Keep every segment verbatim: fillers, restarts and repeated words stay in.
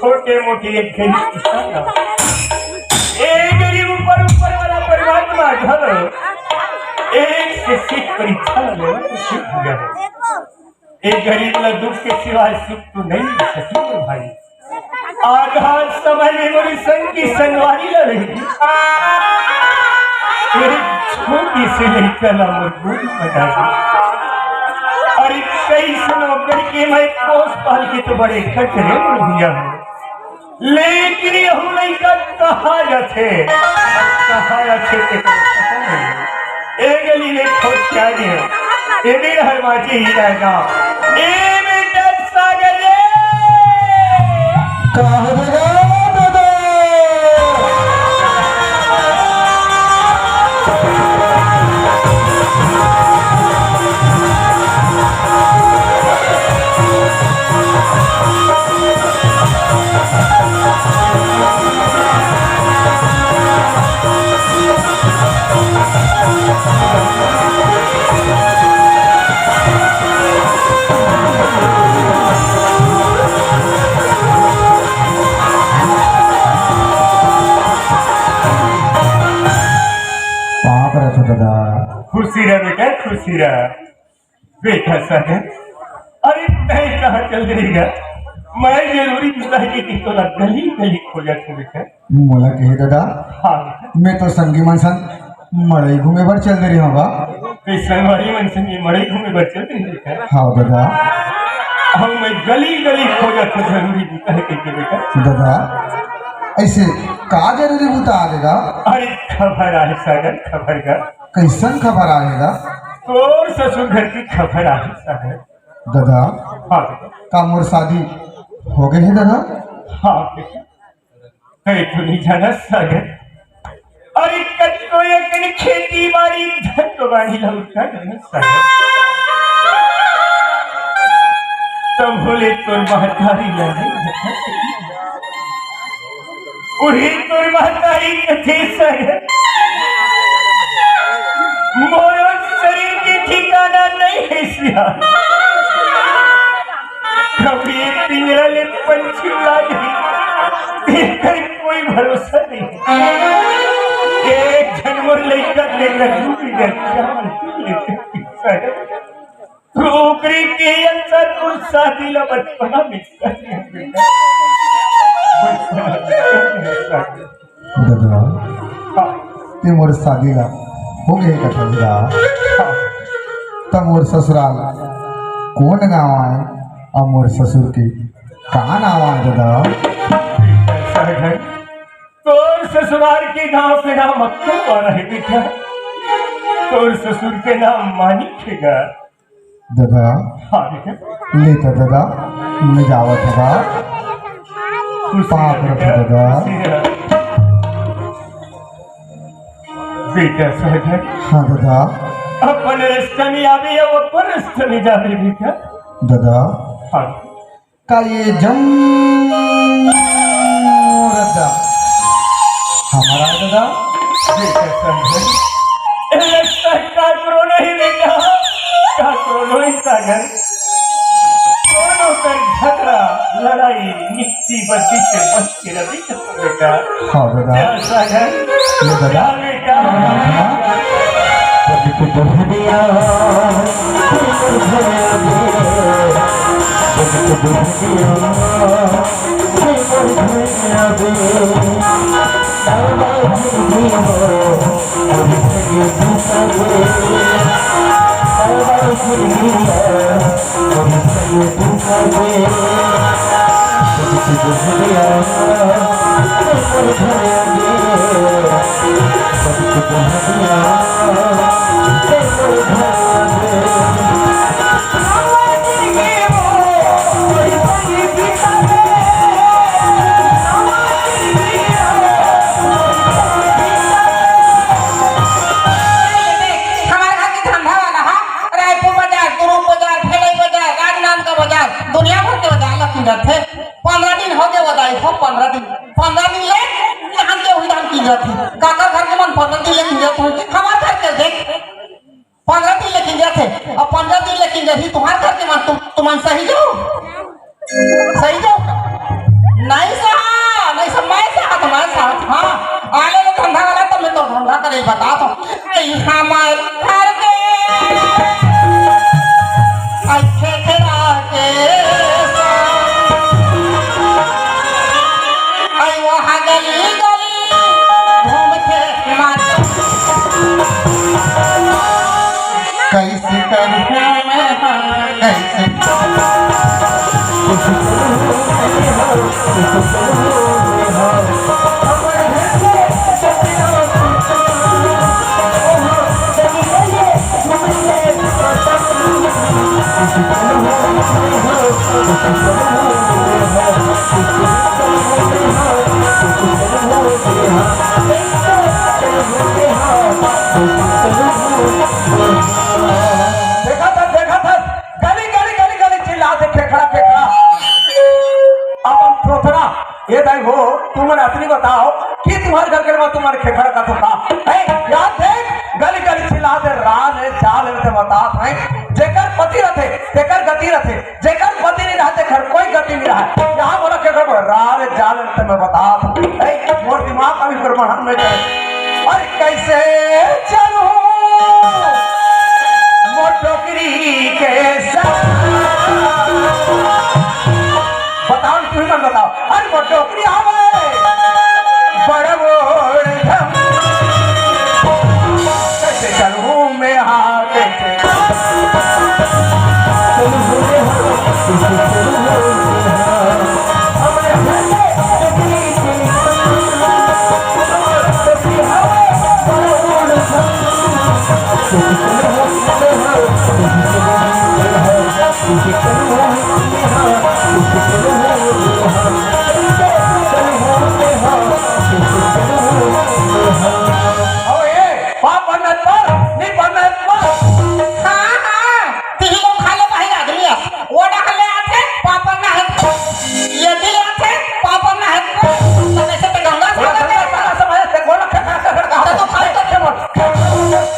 छोटे मोटे एक गरीब किसान ला, एक गरीब ऊपर, ऊपर वाला परमात्मा घलो एक से सीख परीक्षा ला लेवत सीख गया है। एक गरीब ला दुख के सिवाय सुख तो नहीं मिल सकी रे भाई। आधा समय में मोर संगी संगवारी ला रही। एक छोटी सी लड़का ला मोर गोद में डाल दी। अरे कइसनो करके मैं पोस पाल के तो बड़े कटरे मोर भैया हो। लेकिन यहू लइका कहाँ जाथे, कहाँ जाथे ते ए गली में खोज के आ गए। ए मेर हर माझी ही रहना। ए बेटा सागर रे। कहाँ देगा दादा? पाँव परत हँव दादा। खुशी रह बेटा, खुशी रह। बेटा सागर, अरे तैं कहाँ चल देगा? मैं जरूरी बुलाए के तोला गली गली खोजत हँव बेटा। मोला कहे दादा, हाँ। मैं तो संगी मन संग मड़ई घूमे बर चल दे रहे हँव बा। तैं संगवारी मन संग ये मड़ई घूमे बर चल दे रहे बेटा? हाँ दादा। हम मैं गली गली खोजत हँव जरूरी बुता हे कहिके बेटा। दादा, अइसे का जरूरी बुता आ दादा? अरे खबर आहे सागर, खबर का। कइसन खबर आहे दादा? तोर ससुर घर के खबर आहे सागर। दादा, हाँ बेटा। का मोर शादी हो गए हे दादा? हाँ बेटा। कहे तो नहीं जाना सागर। अरे कतको एकड़ खेती बाड़ी धन तो बाड़ी लौटा जाना सागर। तब बोले तोर महतारी लगे। उही तोर महतारी कथे सागर। मोरो शरीर के ठिकाना नहीं है सिया। कभी एक पिंजरा ले पंछी उड़ा दे, एकर कोई भरोसा नहीं। एक झन मोर लइका के नजूरी गलतियां मन लेके पीछा है। ओकरे के अंदर तोर शादी ला बचपना में कर दिया बेटा। बचपना में कर दिया। दादा, हाँ। ते मोर शादी ला हो गए कथा दादा। हाँ। त मोर ससुराल कोन गाँव आय अउ मोर ससुर के का नाम आय दादा? ऐसा है, तोर ससुराल के गाँव के नाम अक्कू पारा है बेटा, तोर ससुर के नाम मानिक है गा। दादा। हाँ बेटा। ले त दादा, मैं जावत हँव बा। खुशी पाँव रह परत हँव बेटा, दादा। खुशी रह। बेटा सागर। हाँ दादा। अपन रस्ता में आवे या अपन रस्ता में जावे बेटा। दादा। हाँ। का ये जम रद्दा हमारा दादा? बेटा सागर, ए रस्ता काकरो नहीं बेटा, काकरो नहीं सागर। कोनो कर झगड़ा, लड़ाई, निक्की बच्ची से बच के रवि बेटा। हाँ दादा। जा सागर। ये दादा। जा बेटा। हाँ। हमारे घर के धंधा वाला है, रायपुर बाजार, कुरूप बाजार, फेलई बाजार, राजनांदगांव बाजार, दुनिया भर के बाजार ला किंजरथे। पंद्रह दिन हो गए बाजार, हो पंद्रह दिन, पंद्रह दिन ले धान के वही धान किंजरथे। काकर घर के मन पंद्रह दिन ले किंजरथे, हमारे घर के देख, पंद्रह दिन ले किंजरथे, अब पंद्रह दिन ले किंजरही तुम्हारे घर के मन, तुम, तुमन सही जाओ, सही जाओ। नहीं सहा, नहीं सहा, मैं सहा, तो मैं सहा, हाँ। आले में धंधा वाला तो मैं तो धंधा करे बता तो। नहीं हमार घर के, आई खेखरा के, आई वहाँ गली गली घूमते माता। कैसे करूँ मैं, कैसे देखा था, देखा था, गली, गली, गली, गली चिल्लाथे, "खेखड़ा, खेखड़ा।" अपन थोथड़ा, ये दाई हो, तुमन अतनी बताओ कि तुम्हर घर के में तुम्हर खेखड़ा का तो का? है, याद देख, गली, गली चिल्लाथे, राल है, चाल है, ते बतात है। जेकर पति रथे, तेकर गति रथे, जेकर पति नहीं रहते, घर कोई गति नहीं रहा। यहाँ बोला, "खेखड़ा को राल है, चाल है, ते मैं बतात हूँ।" है, मोर दिमाग अभी ब्रह्मांड में जाए। अरे कैसे चलूं मोटोकरी के साथ? बताओ, तुम ही मत बताओ। अरे मोटोकरी आवे, बड़ बोल धम। कैसे चलूं मैं, हाँ, कैसे? अबे ए, पाँव पर न पर, नहीं पर न पर। हाँ, हाँ, तिही लोग खा ले भाई आदमी है। वो ना ले आथे, पाँव पर ना है। ये भी आथे, पाँव पर ना है। तो कैसे ते गंगा सागर में? गंगा सागर में है, ते बोला, खा, खा, खा, खा, खा। तो खाई तो के मत।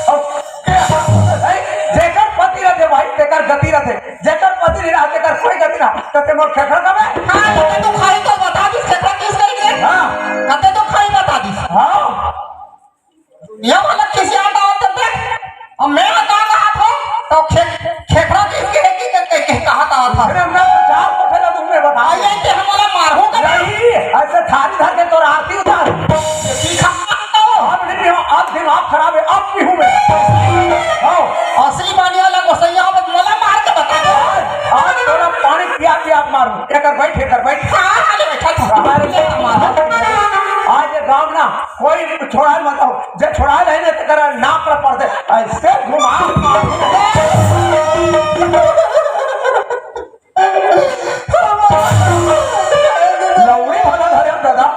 अब, ए, जेकर पति रथे भाई, तेकर गति रथे। जेकर पति नहीं रहा, तेकर कोई गति ना। तो ते मोर खेखड़ा कबे? हाँ, तो तू खाई तो बता दिस, खेखड़ा किस कही के? हाँ। कते तो खाई बता दिस। हाँ। दुनिया वाला किसी आता होता देख। अब मैं बता रहा था, तो खे-, खेखड़ा किस के, के, के, के, के कहा था, था। अरे, मैं तो चार को फैला दूं, मैं बता। आ, ये के हमारा मारू का नहीं, ऐसे थारी धर के तोर आरती उतार। दिखा तो। अब नहीं पीऊँ, अब दिमाग खराब है, अब पीऊँ मैं। हाँ। असली पानी वाला गोसैया अब मोला मार के बता दो। आज, आज तोला पानी पिया पिया के मारूं। एकर बैठ, एकर बैठ। हाँ, हाँ, ले बैठा था। हमारे ले हमारा। आज ये गांव ना कोई छोड़ा मत हो, जे छोड़ा रहे ना तेकर नाक पर पड़ दे, ऐसे घुमा। लौड़ी भला धरे दादा,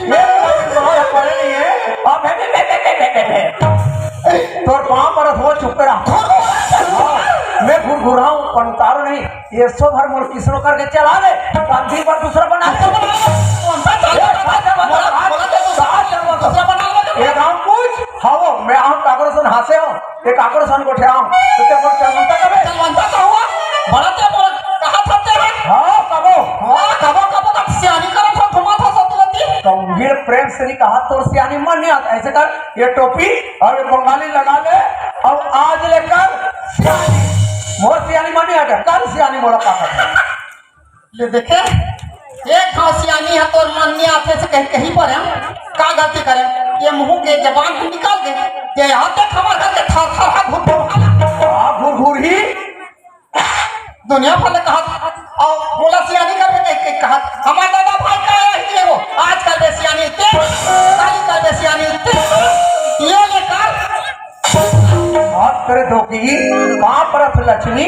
ये लौड़ी भला पड़े नहीं है। अब हे, हे, हे। तोर पाँव पर हो, चुप रहा। हाँ, मैं घुरघुराऊं, पण उतारो नहीं। ये सो भर मोर किसनो करके चला ले, कांधी पर दूसरा बना ले। कौन सा चल रहा है? ये राम पूछ, हाँ वो, मैं आऊँ काकरो सन हंसे हो, ये काकरो सन गोठे आऊँ, तो ते बोल चलवंता कबे? चलवंता का हुआ? बड़ा ते बोल, कहा था तेरा? हाँ, कबो। हाँ, कबो, कबो का सियानी करा था, घुमा था सती रहती। तो ये प्रेम से नहीं कहा, तो सियानी मन नहीं आता, ऐसे कर, ये टोपी और ये बंगाली लगा ले, और आज लेकर सियानी, मोर सियानी मन नहीं आता, कल सियानी मोला का करना। ले देखे, एक घाव सियानी है, तोर मन नहीं आते से कहीं, कहीं पर है, का गलती करे? ये मुंह के जबान से निकाल दे, ये यहाँ तक हमारे घर के थर थर हा घुर घुर हाला। हाँ, घुर घुर ही। दुनिया भर ले कहा, और बोला सियानी कर में कहीं, कहीं कहा, हमारे दादा भाई का है ये वो, आज कल बे सियानी ते, काली कल बे सियानी ते, ये लेकर बात करे धोखी, पाँव परत लक्ष्मी,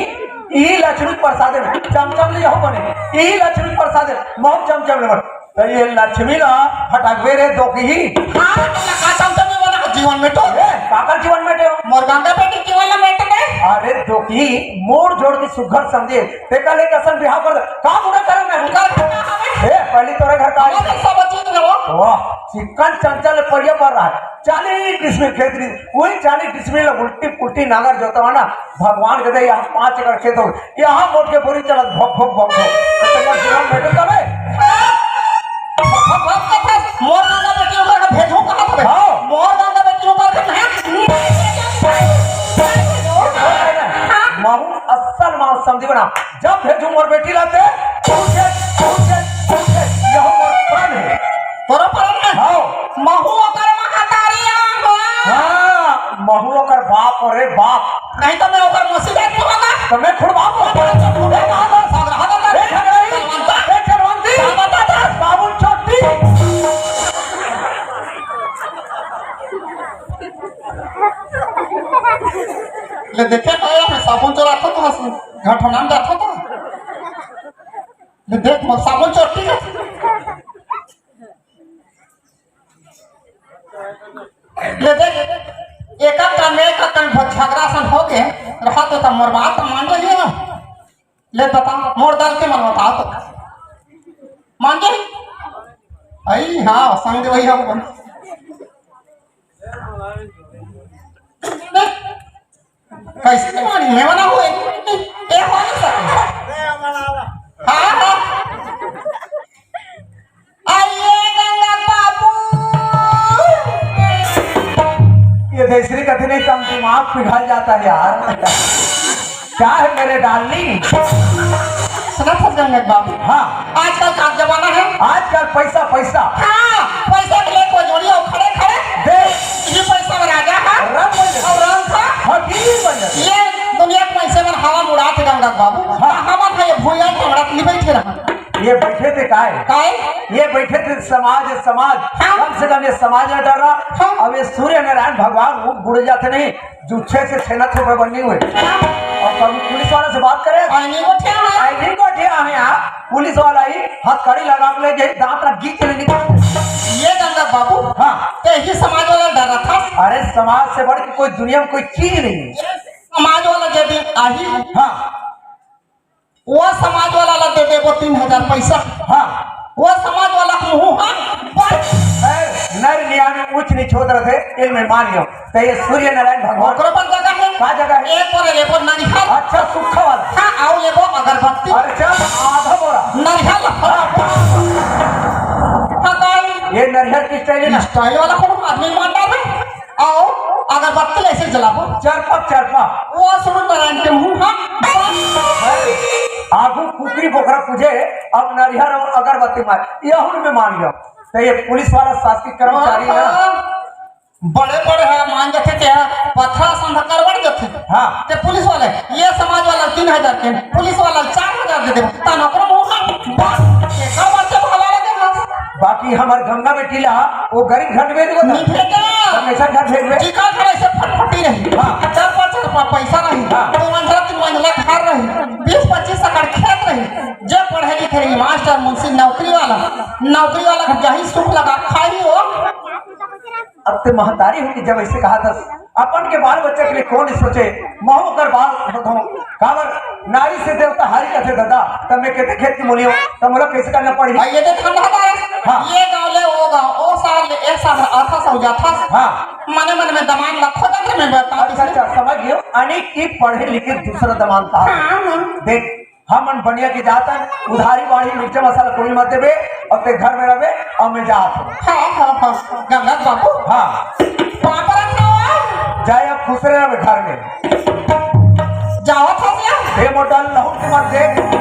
ई लक्ष्मी प्रसाद में चमचम लिया हो बने, ई लक्ष्मी प्रसाद में बहुत चमचम ले बने। तो ये लक्ष्मी ला फटकबे रे धोखी। हाँ, तो का चमचम ले बना जीवन में तो? ए, काकर जीवन में तो? मोर गंगा बेटी जीवन में तो नहीं? अरे धोखी, मोर जोड़ की सुघर समझे, ते का ले कसन बिहाव कर दे। का बुरा करे मैं? का करना हमें? ए, पहली तोरे घर का आई। मैं सब चीज में वो। वाह, चिकन चंचल परिया पर रहा है। चालीस डिसमिल खेत रही, वही चालीस डिसमिल उल्टी पुल्टी नांगर जोतवाना, भगवान के दे यहाँ पाँच एकड़ खेत हो, यहाँ मोट के बोरी चलत भोक भोक भोक भोक। तो तुम्हारा जीवन में तो तबे। असल माँ समझी बना, जब भेजू मोर बेटी ला ते, पूछे, पूछे, पूछे, यहू मोर प्राण हे। तोरो प्राण हे? हाँ। महू ओकर महतारी आंव हो। हाँ, महू ओकर बाप, अरे बाप। नहीं तो मैं ओकर मौसी जात को होता। तो मैं खुद बाप को होता। ए, बाप, बाप, सागर, हाथ, हाथ, ए, झगड़ा ही। ए, झगड़वंती। सागर, हाथ, हाथ। बाबू चोटी। ले देखे तो यार, मैं साबुन चोराथों तो हंस, घर ठोनाम जाथों तो। ले देख, मैं साबुन चोटी का। ले देख, एक कान में एक कान झगड़ा सन हो के रहा तो तब मोर बात तो मान रही है। ले बता, मोर दल के मन बता तो। मान जाही? अई, हाँ, संग वही हम। कैसे मानी? मैं बना हुए। ये हो नहीं सकता। हाँ, हाँ। आइए गंगा बाबू। ये देसरी कथी नहीं, तम दिमाग पिघल जाता है यार। क्या है मेरे डार्लिंग? सुना था गंगा बाबू? हाँ। आजकल का जमाना है। आजकल पैसा, पैसा। हाँ, पैसा के लिए कोई जोड़िया खड़े खड़े। दे। ये पैसा में राजा है। रंग बन जाता। और रंग था। हकीम बन जाता। ये दुनिया के पैसे में हवा में उड़ा थे गंगा बाबू। हाँ। हवा था ये भूया के उड़ा के बैठे रहा। ये बैठे थे काय? काय? ये बैठे थे समाज, समाज। हाँ। कम से कम ये समाज न डर रहा। हाँ। अब ये सूर्य नारायण भगवान वो बुड़ जाते नहीं, जो छह से छह लाख रुपए बनने हुए। हाँ। और कभी पुलिस वाला से बात करे? आई नहीं बैठे हैं। आई नहीं बैठे हैं यहाँ। पुलिस वाला ही हथकड़ी लगा के ले जाए, दांत रख गीच ले निकाल। ये गंगा बाबू। हाँ। ते ही समाज वाला डर रहा था। अरे समाज से बढ़ के कोई दुनिया में कोई चीज नहीं है। समाज वाला जब आही। हाँ। वो समाज वाला ला दे देबो तीन हजार पैसा। हाँ। वो समाज वाला कहूँ, हाँ, बस। ए, नर निया में ऊंच नीच होत रथे, इनमें मानियो। तो ये सूर्य नारायण भगवान। ओकरो पर जगह है। का जगह है? एक पर लेबो नरिहर। अच्छा, सूखा वाला। हाँ, आओ लेबो अगरबत्ती। अच्छा, आधा बोरा। नरिहर। हाँ, हाँ, तो ये नरिहर की स्टाइल है ना? स्टाइल वाला कोनो आदमी मानता है। आओ, अगरबत्ती ऐसे जलाबो। चरपक, चरपक। वो सूर्य नारायण के मुंह, हाँ। आगू कुकरी बोकरा पूजे, अब नरिहर और अगरबत्ती मार, यहू में मान गया। तो ये पुलिस वाला शासकीय कर्मचारी ना। हाँ, बड़े बड़े है, मान जाते क्या, पथरा संधा करवट जाते। हाँ। ते पुलिस वाले, ये समाज वाला तीन हजार के, पुलिस वाला चार हजार दे दे, तन ओकरो मुंह, बस, एका बात से भला लगे ना। बाकी हमर गंगा बेटी ला वो गरीब घर भेज दो ना। नहीं भेजा। हमेशा घर भेजबे। टीका खड़े से फटफटी रही। हाँ। चार पाँच रुपया पैसा नहीं। हाँ। तो मंझला तीन मंझला घर रही। बीस पच्चीस एकड़ खेत रही। जे पढ़े लिखे रही, मास्टर, मुंशी, नौकरी वाला, नौकरी वाला घर जाही सुख लगा खाही हो। अब ते महतारी हो कि जब ऐसे कहा था, अपन के बाल बच्चा के लिए कौन सोचे? महू कर बाल बताऊं, काबर नारी से देवता हारी कथे दादा, तब मैं कहते खेत की मुनियो, तब मोला कैसे करना पड़ी? भाई, ये देख, हम बता रहे हैं। हाँ। ये गाँव ले, वो गाँव, ओ साल ले, एक साल ले, आथा सौ जाथा। हाँ। मने मन में दमान लखो तक मैं बता अच्छा, दूं। अच्छा, समझ गयो। अनेक की पढ़े लिखे दूसरा दमान था। हाँ, हाँ। देख, हमन बनिया के जातन, उधारी बाढ़ी मिर्चा मसाला कोई मत देबे, और ते घर में रहबे, और मैं जात हूँ। हाँ, हाँ, हाँ। गंगा बाबू। हाँ। पापा रखा हुआ। जाए, अब खुश रहे घर में। जाओ था क्या? हे मोटा लहू के मत देख।